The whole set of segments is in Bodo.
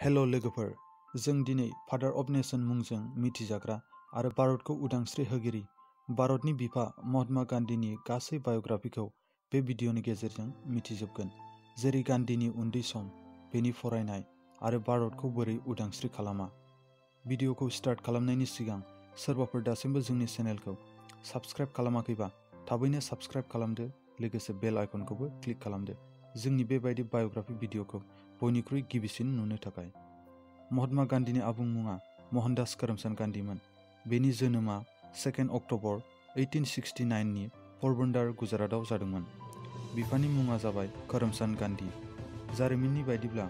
हेल' लोगोफोर, जों दिनै फादार अफ नेशन मुंजों मिथिजाग्रा आरो भारतखौ उदांस्रि होगिरि भारतनि बिफा महात्मा गान्धीनि गासै बाय'ग्राफिखौ बे भिडिअनि गेजेरजों मिथिजोबगोन, जेरै गान्धीनि उन्दै सम, बेनि फरायनाय आरो भारतखौ बोरै उदांस्रि खालामा। भिडिअखौ स्टार्ट खालामनायनि सिगां सोरबाफोर दासिमबो जोंनि चेनेलखौ साबस्क्राइब खालामाखैबा थाबैनो साबस्क्राइब खालामदो, लोगोसे बेल आइकनखौबो क्लिक खालामदो जोंनि बेबायदि बाय'ग्राफि भिडिअखौ बयनिख्रुइ गिबिसिन नुनो थाखाय। महात्मा गान्धीनि आबुं मुङा मोहनदास करमचंद गान्धीमोन। बेनि जोनोमा 2 अक्ट'बर 1869 नि पोरबन्दर, गुजरातआव जादोंमोन। बिफानि मुङा जाबाय करमचंद गान्धी। जारिमिननि बायदिब्ला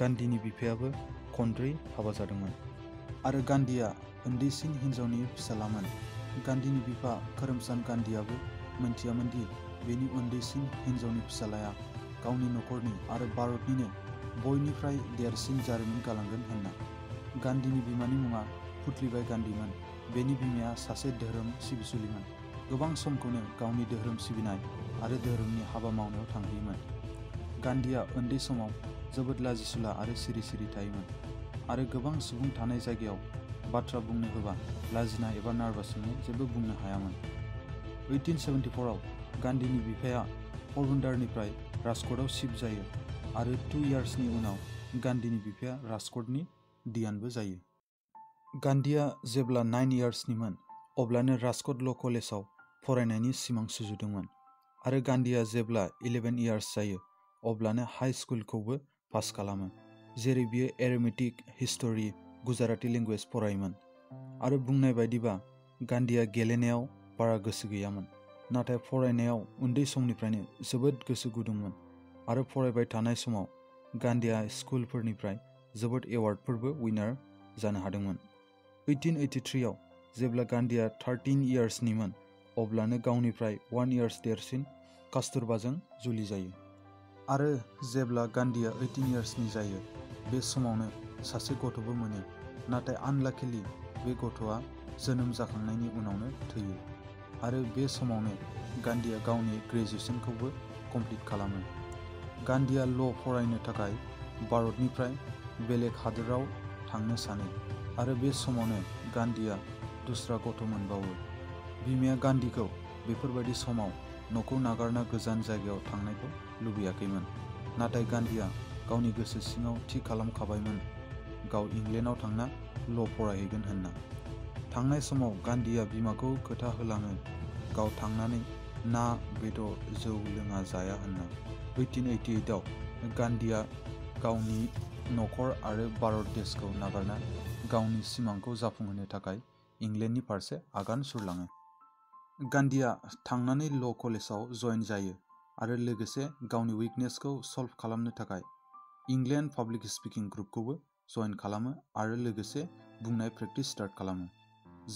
गान्धीनि बिफायाबो खनब्रै हाबा जादोंमोन आरो गान्धीआ उन्दैसिन हिन्जावनि फिसालामोन। गान्धीनि बिफा करमचंद गान्धीआबो मोनथियामोन दि बेनि उन्दैसिन हिन्जावनि फिसालाया गावनि नखरनि आरो भारतनिनो बयनिफ्राय देरसिन जारिमिन गालांगोन होनना। गान्धीनि बिमानि मुङा पुतलीबाई गान्धीमोन। बेनि बिमाया सासे धोरोम सिबिसुलिमोन, गोबां समखौनो गावनि धोरोम सिबिनाय आरो धोरोमनि हाबा मावनायाव थांहोयोमोन। गान्धीआ उन्दै समाव जोबोद लाजिसुला आरो सिरि सिरि थायोमोन आरो गोबां सुबुं थानाय जायगायाव बाथ्रा बुंनो होबा लाजिनाय एबा नार्भासजोंनो जेबो बुंनो हायामोन। 1874 आव गान्धीनि बिफाया पोरबन्दरनिफ्राय राजक'टआव शिफ्ट जायो आरो 2 इयार्सनि उनाव गान्धीनि बिफाया राजक'टनि डियानबो जायो। गान्धीआ जेब्ला 9 इयार्सनिमोन अब्लानो राजक'ट ल' कलेजाव फरायनायनि सिमां सुजुदोंमोन आरो गान्धीआ जेब्ला 11 इयार्स जायो अब्लानो हाई स्कुलखौबो पास खालामो, जेरै बियो एरिथमेटिक, हिस्ट'रि, गुजराती लेंगुवेज फरायोमोन। आरो बुंनाय बायदिबा गान्धीआ गेलेनायाव बारा गोसो गैयामोन, नाथाय फरायनायाव उन्दै समनिफ्रायनो जोबोद गोसो गुदुंमोन आरो फरायबाय थानाय समाव गान्धीआ स्कुलफोरनिफ्राय जोबोद एवार्डफोरबो उइनार जानो हादोंमोन। 1883 आव जेब्ला गान्धीआ 13 इयार्सनिमोन अब्लानो गावनिफ्राय 1 इयार्स देरसिन कस्तुरबाजों जुलि जायो आरो जेब्ला गान्धीआ 18 इयार्सनि जायो बे समावनो सासे गथ'बो मोनो, नाथाय आनलाकिलि बे गथ'आ जोनोम जाखांनायनि उनावनो थैयो आरो बे समावनो गान्धीआ गावनि ग्रेजुएशनखौबो कमप्लिट खालामो। गान्धीआ ल' फरायनो थाखाय भारतनिफ्राय बेलेग हादोराव थांनो सानो आरो बे समावनो गान्धीआ दुस्रा गथ' मोनबावो। बिमाया गान्धीखौ बेफोरबायदि समाव न'खौ नागारना गोजान जायगायाव थांनायखौ लुबैयाखैमोन, नाथाय गान्धीआ गावनि गोसो सिङाव थि खालामखाबायमोन गाव इंलेन्डआव थांना ल' फरायहैगोन होनना। थांनाय समाव गान्धीआ बिमाखौ खोथा होलाङो गाव थांनानै ना, बेदर, जौ लोङा जाया होनना। 1888 आव गान्धीआ गावनि नखर आरो भारत देशखौ नागारना गावनि सिमांखौ जाफुंहोनो थाखाय इंलेन्डनि फारसे आगान सुरलाङो। गान्धीआ थांनानै ल' कलेजाव जइन जायो आरो लोगोसे गावनि उइकनेसखौ सल्भ खालामनो थाखाय इंलेन्ड पाब्लिक स्पिकिं ग्रुपखौबो जइन खालामो आरो लोगोसे बुंनाय प्रेक्टिस स्टार्ट खालामो।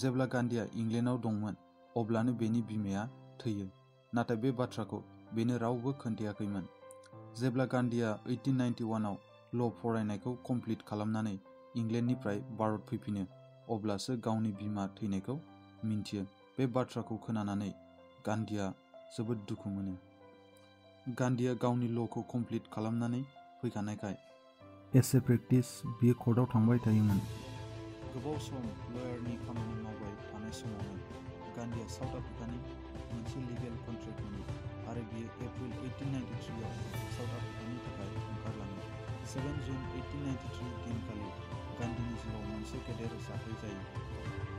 जेब्ला गान्धीआ इंलेन्डआव दंमोन अब्लानो बेनि बिमाया थैयो, नाथाय बे बाथ्राखौ बेनो रावबो खोन्थायाखैमोन। जेब्ला गान्धीआ 1891 आव ल' फरायनायखौ कमप्लिट खालामनानै इंलेन्डनिफ्राय भारत फैफिनो अब्लासो गावनि बिमा थैनायखौ मिन्थियो। बे बाथ्राखौ खोनानानै गान्धीआ जोबोद दुखु मोनो। गान्धीआ गावनि ल'खौ कमप्लिट खालामनानै फैखानायखाय एसे प्रेक्टिस बियो कर्टआव थांबाय थायोमोन। गोबाव सम लयारनि खामानि मावबाय थानाय समावनो गान्धीआ साउथ आफ्रिकानि मोनसे लिगेल कन्ट्रेक्ट मोनो आरो बियो एप्रिल 1893 आव साउथ आफ्रिकानि थाखाय ओंखारलाङो। 7 जुन 1893 दिनखालि गान्धीनि जिउआव मोनसे गेदेर जाथाय जायो,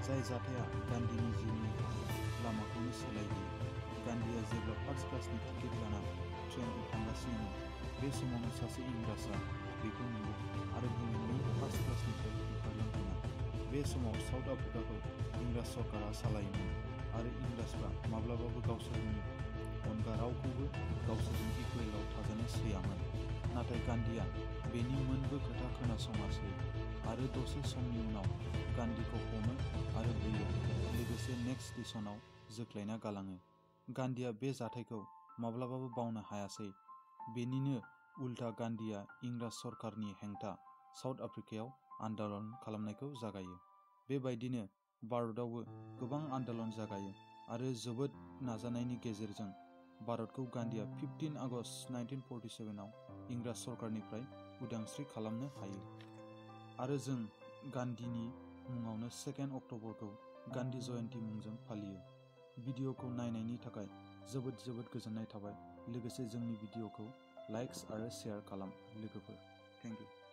जाय जाथाया गान्धीनि जिउनि लामाखौनो सोलायहोयो। गान्धीआ जेब्ला फार्स्ट क्लासनि टिकेट लाना ट्रेनजों थांगासिनोमोन, बे समावनो सासे इंराजआ बेखौ नुयो आरो बुङो नों फार्स्ट क्लासनिफ्राय ओंखारलां होनना। बे समाव साउथ आफ्रिकाखौ इंराज सरकारा सालायोमोन आरो इंराजफ्रा माब्लाबाबो गावसोरनि अनगा रावखौबो गावसोरजों इकुवेलाव थाजानो सैयामोन। नाथाय गान्धीआ बेनि मोनबो खोथा खोनासङासै आरो दसे समनि उनाव गान्धीखौ हमो आरो बुयो, लोगोसे नेक्स्ट स्टेशनाव जोख्लायना गालाङो। गान्धीआ बे जाथायखौ माब्लाबाबो बावनो हायासै। बेनिनो उल्था गान्धीआ इंराज सरकारनि हेंथा साउथ आफ्रिकायाव आन्दलन खालामनायखौ जागायो। बेबायदिनो भारतआवबो गोबां आन्दलन जागायो आरो जोबोद नाजानायनि गेजेरजों भारतखौ गान्धीआ 15 आगस्ट 1947 आव इंराज सरकारनिफ्राय उदांस्रि खालामनो हायो। आरो जों गान्धीनि मुङावनो 2 अक्ट'बरखौ गान्धी जयन्ती मुंजों फालियो। भिडिअखौ नायनायनि थाखाय जोबोद गोजोननाय थाबाय। लोगोसे जोंनि भिडिअखौ लाइक्स आरो शेयार खालाम लोगोफोर। Thank you.